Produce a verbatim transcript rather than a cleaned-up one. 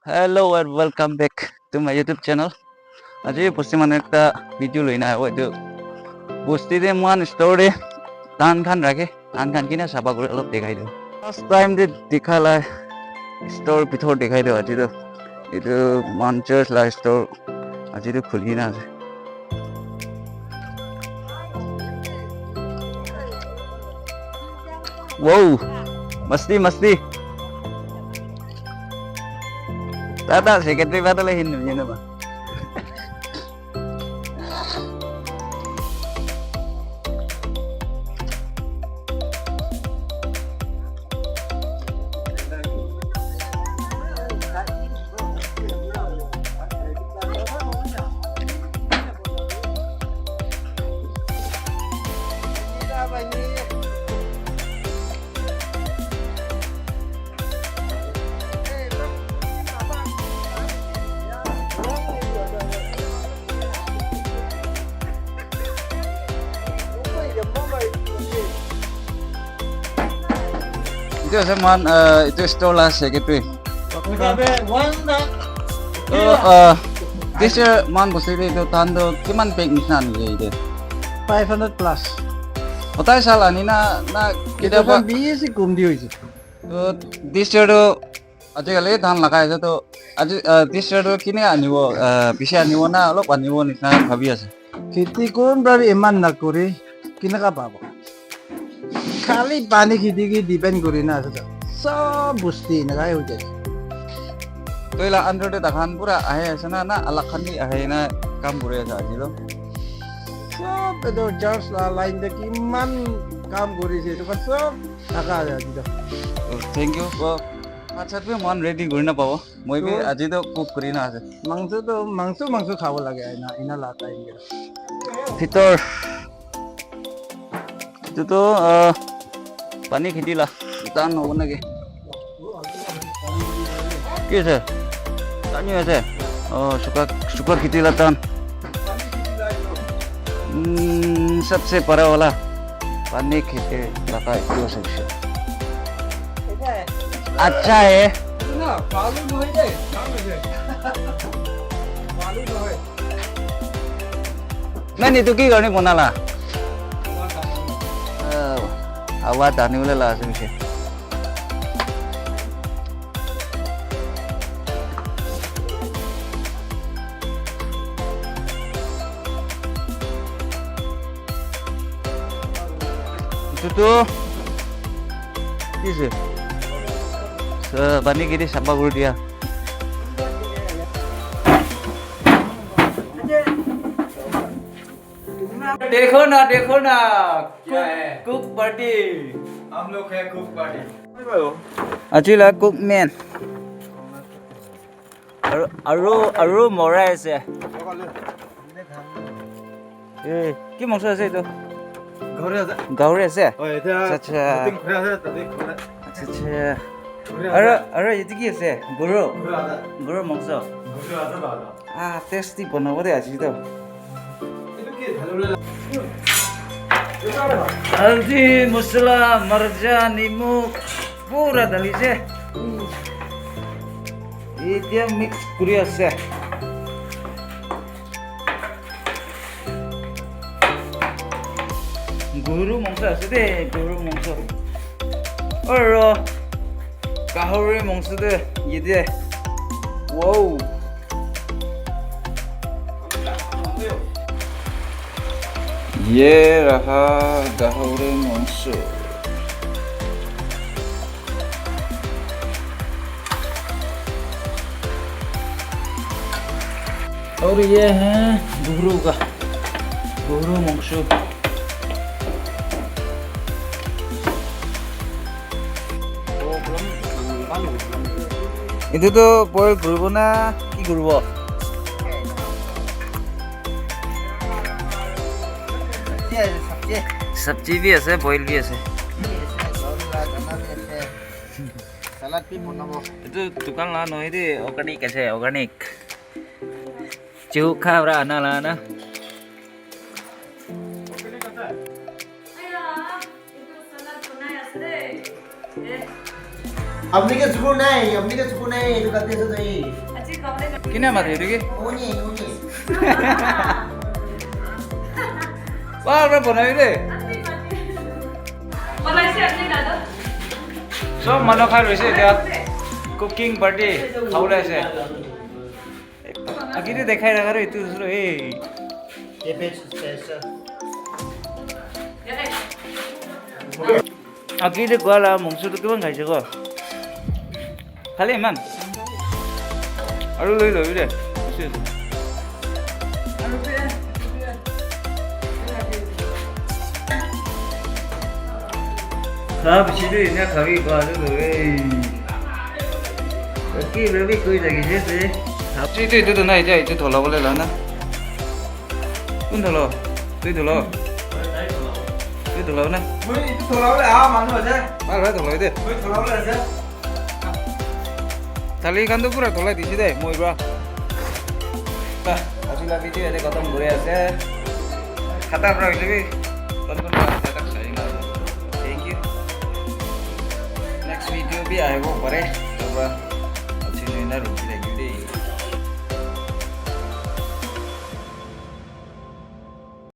Hello and welcome back to my YouTube channel. Aji bosti manu ekta video loina ahibo etu. Bosti te moikhan store te dhan khan rakhe, dhan khan kina sapa kuri olop dikhai do. First time te dikha la store bithor dikhai do aji to. Etu moikhan church la store aji to khuli na ase. Wow, masti masti. Tata secretary ba tale hin yene ba. Etu ase moikhan, uh, etu store la secretary. One lakh. So, uh, this year moikhan bosti te etu dhan toh kiman bag nishina ani ase? Five hundred plus. Hotai sal ani na, na ketia ba? Etu khan bishi kom di hoise. So, this year toh ajikali dhan lagai ase toh, aji, ah, this year toh kine anibo, ah, bishi anibo na olop anibo nishina bhabi ase. Kheti kun pra bi iman nakuri, kinaka pabo? Khali pani kheti ke depend kuri na ase toh. Sob bosti enakai hoi jai. Toh ila under te takhan pura ahi ase na, na alak khan bi ahi na kam kuri ase aji toh? Sob etu church la line te kiman kam kuri ase, etu khan sob thaka ase aji toh. Oh, thank you. Oh, bhat sat bi moikhan ready kuri na pabo. Moi bi aji toh cook kuri na ase. Mangso toh, mangso, mangso khabo lage, ena, ena la time te. Bhitor. Etu toh, ah, pani kheti la dhan hobo naki? Ki ase? Pani ase? Oh, sukha, sukha kheti la dhan. Hmm, sabse bada wala pani kheti laga etu ase. Acha hai. Nai, nai, etu ki karne banala? Ah, hawa tani bole la ase. Etu tu ki ase? Sa-, pani giri sapa kuri dia. देखो ना, देखो ना, क्या है? Cook, cook party। हम लोग है cook party। Aji la cook man। Aru, aru, aru morai ase. Eh, ki mangso ase etu? Gahori ase. Gahori ase? Hoi, etia acha, acha. Tate gahori ase, tate gahori ase. Acha, acha. Gahori ase. Aru, aru etu ki ase? Guru? Gahori ase. Guru mangso. Gahori ase, dada. Ah, tasty banabo de aji toh. Etu ki? Haldi, masala, marcha, nimok, pura dali se. Etia mix kuri ase. Guru mangso ase de, guru mangso. Aro gahori mangso de, yede. Wow. Ye raha gahori mangso. और ये है घुघरू का, घुघरू मांस। Etu tu boil kuribo na ki kuribo? Sabji bi ase, boil bi ase. Salad bi banabo. Etu dukan la nohoi de, organic ase, organic. Chukha pra ana la na. Apni ke zukur nai, apni ke zukur nai, etu kati ase tai. Kina mati etu ki? Oni, oni. Wah, apa bonai de? Sob manu khai loise etia. Cooking party khabole ase. Agite dekhai rakha re etu dusra, hey. Cabbage special. Agite gua la mungsu tu kiman khaise ko? Khali iman. Aru loi lobi de. Kha bishi de ina khabi ko aru loi. Ki lobi koi lagi je se. Etu etu tu nai, etu etu thola bole la na. Kun tholo? Tui tholo? Tui tholo na? Moi itu thola bole ah manu ase. Bhal bhal tholo de. Moi thola bole ase. Thali khan tu pura tholai dise de, moi pra. Ta, aji la video yate khatam kuri ase. Khata pra hoile bi, kon kon pra ase, tak sai na. Thank you. Next video bi ahibo pare. Tabra, aji nai na ruki.